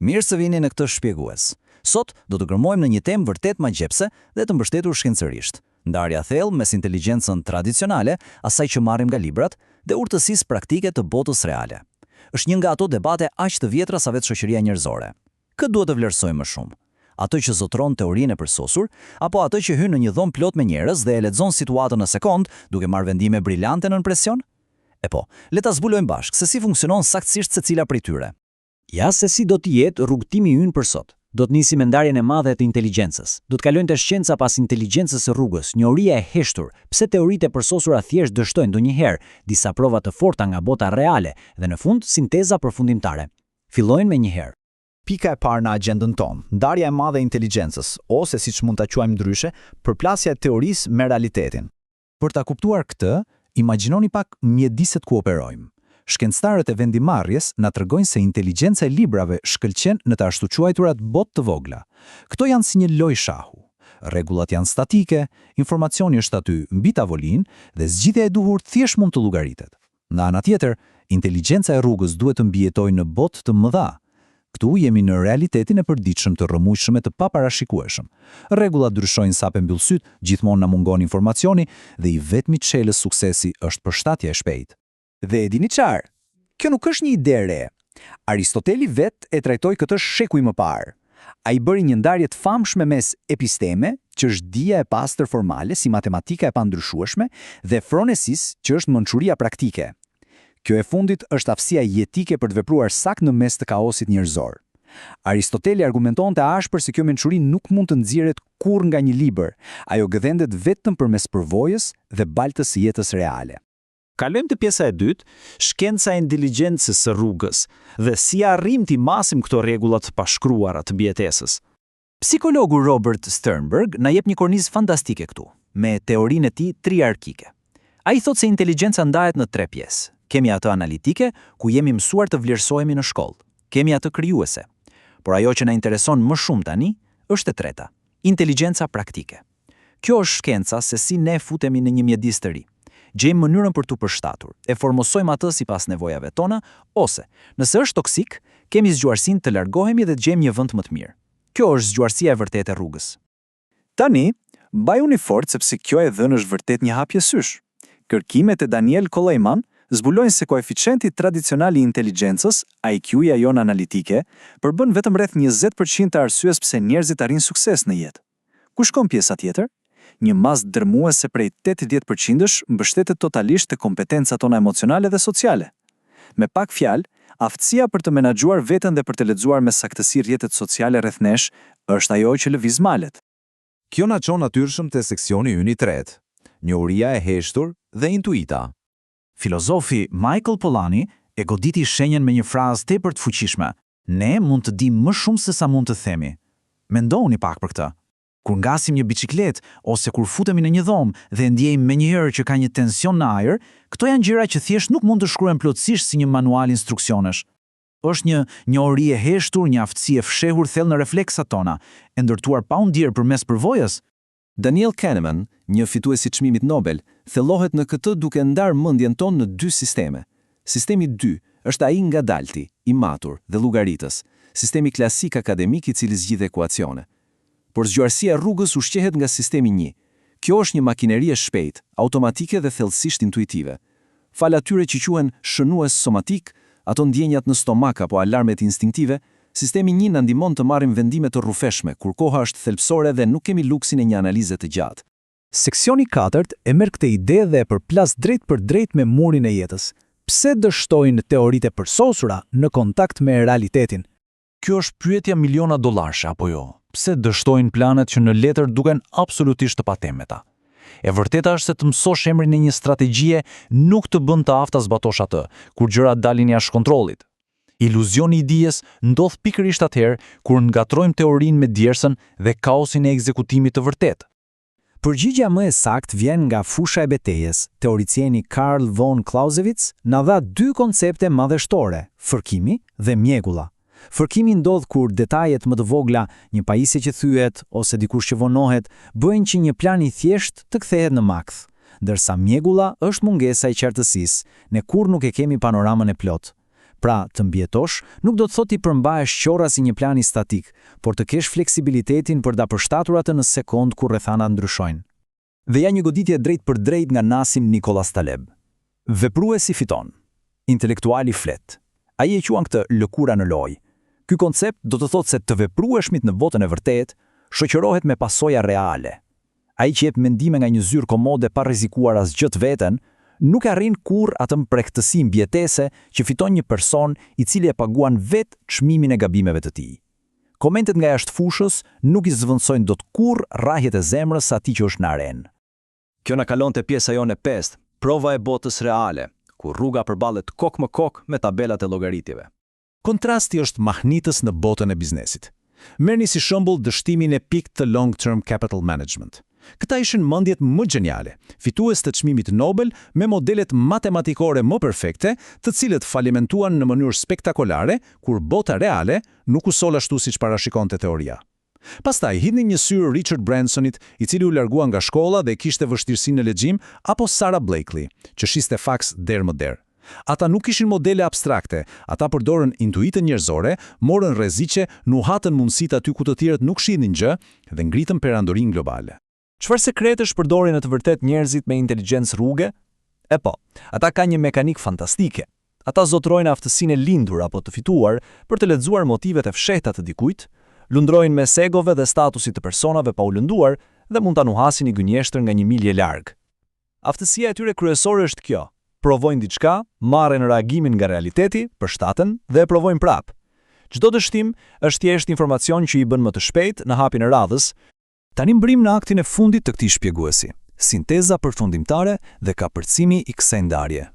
Mirë se vini në këtë shpjegues. Sot do të gërmojmë në një temë vërtet magjepse dhe të mbështetur shkencërisht. Ndarja e thellë mes inteligjencën tradicionale, asaj që marrim nga librat, dhe urtësisë praktike të botës reale. Është një nga ato debate aq të vjetra sa vetë shoqëria njerëzore. Kë duhet të vlerësojmë më shumë? Atë që zotëron teorinë e përsosur, apo atë që hyn në një dhomë plot me njerëz dhe e lexon situatën në sekondë, duke marrë vendime brilante nën presion? E po, le ta zbulojmë bashkë se si funksionon saktësisht secila prej tyre. Ja se si do të jetë rrugëtimi ynë për sot. Do të nisim me ndarjen e madhe të inteligjencës. Do të kalojmë te shkenca pas inteligjencës së rrugës, njohuria e heshtur, pse teoritë e përsosura thjesht dështojnë ndonjëherë, disa prova të forta nga bota reale dhe në fund sinteza përfundimtare. Fillojmë menjëherë. Pika e parë në agjendën tonë, ndarja e madhe e inteligjencës, ose siç mund ta quajmë ndryshe, përplasja e teorisë me realitetin. Për ta kuptuar këtë, imagjinoni pak mjediset ku operojmë. Shkencëtarët e vendimmarrjes na tregojnë se inteligjenca e librave shkëlqen në të ashtuquajturat botë të vogla. Këto janë si një lojë shahu. Rregullat janë statike, informacioni është aty mbi tavolinë dhe zgjidhja e duhur thjesht mund të llogaritet. Nga ana tjetër, inteligjenca e rrugës duhet të mbijetojë në botë të mëdha. Këtu jemi në realitetin e përditshëm të rrëmujshëm e të paparashikueshëm. Rregullat ndryshojnë sapo mbyll sytë, gjithmonë na mungon informacioni dhe i vetmi çelës suksesi është përshtatja e shpejtë. Dhe e dini çfarë? Kjo nuk është një ide e re. Aristoteli vetë e trajtoi këtë shekuj më parë. Ai bëri një ndarje të famshme mes episteme, që është dija e pastër formale si matematika e pandryshueshme, dhe phronesis, që është mençuria praktike. Kjo e fundit është aftësia jetike për të vepruar saktë në mes të kaosit njerëzor. Aristoteli argumentonte ashpër se kjo mençuri nuk mund të nxirret kurrë nga një libër, ajo gdhendet vetëm përmes përvojës dhe baltës së jetës reale. Kalojmë te pjesa e dytë, shkenca e inteligjencës së rrugës dhe si arrijmë t'i masim këto rregulla të pashkruara të mbijetesës. Psikologu Robert Sternberg na jep një kornizë fantastike këtu, me teorinë e tij triarkike. Ai thotë se inteligjenca ndahet në tre pjesë. Kemi atë analitike, ku jemi mësuar të vlerësohemi në shkollë. Kemi atë krijuese. Por ajo që na intereson më shumë tani është e treta, inteligjenca praktike. Kjo është shkenca se si ne futemi në një mjedis të ri. Gjejmë mënyrën për t'u përshtatur, e formësojmë atë sipas nevojave tona ose, nëse është toksik, kemi zgjuarsinë të largohemi dhe të gjejmë një vend më të mirë. Kjo është zgjuarsia e vërtetë e rrugës. Tani, mbajuni fort sepse kjo e dhënë është vërtet një hapje sysh. Kërkimet e Daniel Goleman zbulojnë se koeficienti tradicional i inteligjencës, IQ-ja jonë analitike, përbën vetëm rreth 20% të arsyes pse njerëzit arrijnë sukses në jetë. Ku shkon pjesa tjetër? Një masë dërmuese prej 80 përqindësh mbështetet totalisht te kompetencat tona emocionale dhe sociale. Me pak fjalë, aftësia për të menaxhuar veten dhe për të lexuar me saktësi rrjetet sociale rreth nesh është ajo që lëviz malet. Kjo na çon natyrshëm te seksioni ynë i tretë, njohuria e heshtur dhe intuita. Filozofi Michael Polanyi e goditi shenjën me një frazë tepër të fuqishme, Ne mund të dimë më shumë se sa mund të themi. Mendoni pak për këtë. Kur ngasim një biçikletë ose kur futemi në një dhomë dhe e ndjejmë menjëherë që ka një tension në ajër, këto janë gjëra që thjesht nuk mund të shkruhen plotësisht si një manual instruksionesh. Është një njohuri e heshtur, një aftësi e fshehur thellë në refleksat tona, e ndërtuar pa u ndjerë përmes përvojës. Daniel Kahneman, një fitues i çmimit Nobel, thellohet në këtë duke ndarë mendjen tonë në dy sisteme. Sistemi 2 është ai i ngadalti, i matur dhe llogaritës, sistemi klasik akademik i cili zgjidh ekuacione. Por zgjuarsia e rrugës ushqehet nga sistemi 1. Kjo është një makineri e shpejtë, automatike dhe thellësisht intuitive. Falë atyre që quhen shënues somatik, ato ndjenjat në stomak apo alarmet instinktive, sistemi 1 na ndihmon të marrim vendime të rrufeshme kur koha është thelbësore dhe nuk kemi luksin e një analize të gjatë. Seksioni i katërt e merr këtë ide dhe e përplas drejtpërdrejt me murin e jetës. Pse dështojnë teoritë e përsosura në kontakt me realitetin? Kjo është pyetja miliona dollarëshe, apo jo? Pse dështojnë planet që në letër duken absolutisht të patemeta? E vërteta është se të mësosh emrin e një strategjie nuk të bën të aftë ta zbatosh atë, kur gjërat dalin jashtë kontrollit. Iluzioni i dijes ndodh pikërisht atëherë kur ngatërrojmë teorinë me djersën dhe kaosin e ekzekutimit të vërtetë. Përgjigja më e saktë vjen nga fusha e betejës. Teoricieni Carl von Clausewitz na dha dy koncepte madhështore, fërkimi dhe mjegulla. Fërkimi ndodh kur detajet më të vogla, një pajisje që thyhet ose dikush që vonohet, bëjnë që një plan i thjeshtë të kthehet në makth. Ndërsa mjegulla është mungesa e qartësisë, ne kurrë nuk e kemi panoramën e plotë. Pra, të mbijetosh nuk do të thotë t'i përmbahesh qorrazi një plani statik, por të kesh fleksibilitetin për ta përshtatur atë në sekondë kur rrethanat ndryshojnë. Dhe ja një goditje drejtpërdrejt nga Nassim Nicholas Taleb. Vepruesi fiton. Intelektuali flet. Ai e quan këtë lëkura në lojë. Ky koncept do të thotë se të veprueshmit në botën e vërtetë shoqërohet me pasoja reale. Ai që jep mendime nga një zyrë komode pa rrezikuar asgjë të veten, nuk e arrin kurrë atë mprehtësi mbijetese që fiton një person i cili e paguan vetë çmimin e gabimeve të tij. Komentet nga jashtë fushës nuk i zëvendësojnë dot kurrë rrahjet e zemrës së atij që është në arenë. Kjo na kalon te pjesa jonë e pestë, prova e botës reale, ku rruga përballet kokë më kokë me tabelat e llogaritjeve. Kontrasti është mahnitës në botën e biznesit. Merrni si shembull dështimin epik të Long Term Capital Management. Këta ishin mendjet më gjeniale, fitues të çmimit Nobel me modelet matematikore më perfekte, të cilët falimentuan në mënyrë spektakolare kur bota reale nuk u soll ashtu siç parashikonte teoria. Pastaj hidhni një sy Richard Bransonit, i cili u largua nga shkolla dhe kishte vështirësi në lexim, apo Sara Blakely, që shiste faks derë më derë. Ata nuk ishin modele abstrakte, ata përdorën intuitën njerëzore, morën rreziqe, nuhatën mundësitë aty ku të tjerët nuk shihnin gjë dhe ngritën perandorinë globale. Çfarë sekretesh përdorin në të vërtetë njerëzit me inteligjencë rruge? E po, ata kanë një mekanikë fantastike. Ata zotërojnë aftësinë e lindur apo të fituar për të lexuar motivet e fshehta të dikujt, lundrojnë mes egove dhe statusit të personave pa u lënduar dhe mund ta nuhasin një gënjeshtër nga një milje larg. Aftësia e tyre kryesore është kjo: provojnë diçka, marrin reagimin nga realiteti, përshtaten dhe e provojnë prapë. Çdo dështim është thjesht informacion që i bën më të shpejtë në hapin e radhës. Tani mbërrijmë në aktin e fundit të këtij shpjeguesi, sinteza përfundimtare dhe kapërcimi i kësaj ndarje.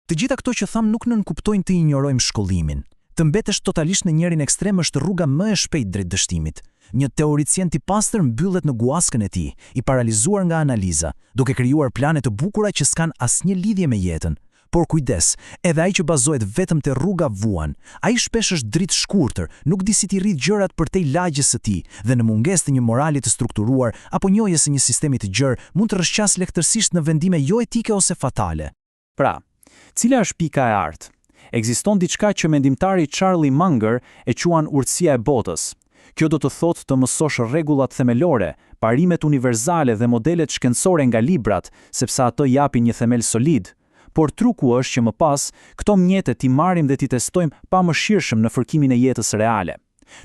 Të gjitha këto që thamë nuk nënkuptojnë të injorojmë shkollimin. Të mbetesh totalisht në njërin ekstrem është rruga më e shpejtë drejt dështimit. Një teoricien i pastër mbyllet në guaskën e tij, i paralizuar nga analiza, duke krijuar plane të bukura që s'kanë asnjë lidhje me jetën. Por kujdes, edhe ai që bazohet vetëm te rruga vuan. Ai shpesh është dritëshkurtër, nuk di si t'i rritë gjërat përtej lagjes së tij dhe në mungesë të një morali të strukturuar apo njohjes së një sistemi të gjerë, mund të rrëshqasë lehtësisht në vendime jo etike ose fatale. Pra, cila është pika e artë? Ekziston diçka që mendimtari Charlie Munger e quan urtësia e botës. Kjo do të thotë të mësosh rregullat themelore, parimet universale dhe modelet shkencore nga librat, sepse ato japin një themel solid. Por truku është që më pas, këto mjete t'i marrim dhe t'i testojmë pamëshirshëm në fërkimin e jetës reale.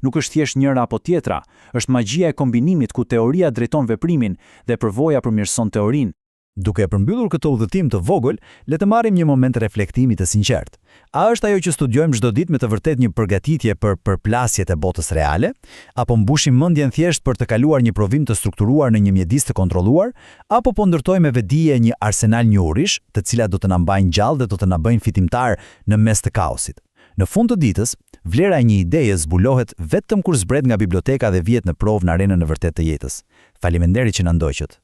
Nuk është thjesht njëra apo tjetra, është magjia e kombinimit ku teoria drejton veprimin dhe përvoja përmirëson teorinë. Duke e përmbyllur këtë udhëtim të vogël, le të marrim një moment reflektimi të sinqertë. A është ajo që studiojmë çdo ditë me të vërtetë një përgatitje për përplasjet e botës reale? Apo mbushim mendjen thjesht për të kaluar një provim të strukturuar në një mjedis të kontrolluar? Apo po ndërtojmë me vetëdije një arsenal njohurish, të cilat do të na mbajnë gjallë dhe do të na bëjnë fitimtarë në mes të kaosit? Në fund të ditës, vlera e një ideje zbulohet vetëm kur zbret nga biblioteka dhe vihet në provë në arenën e vërtetë të jetës. Faleminderit që na ndoqët.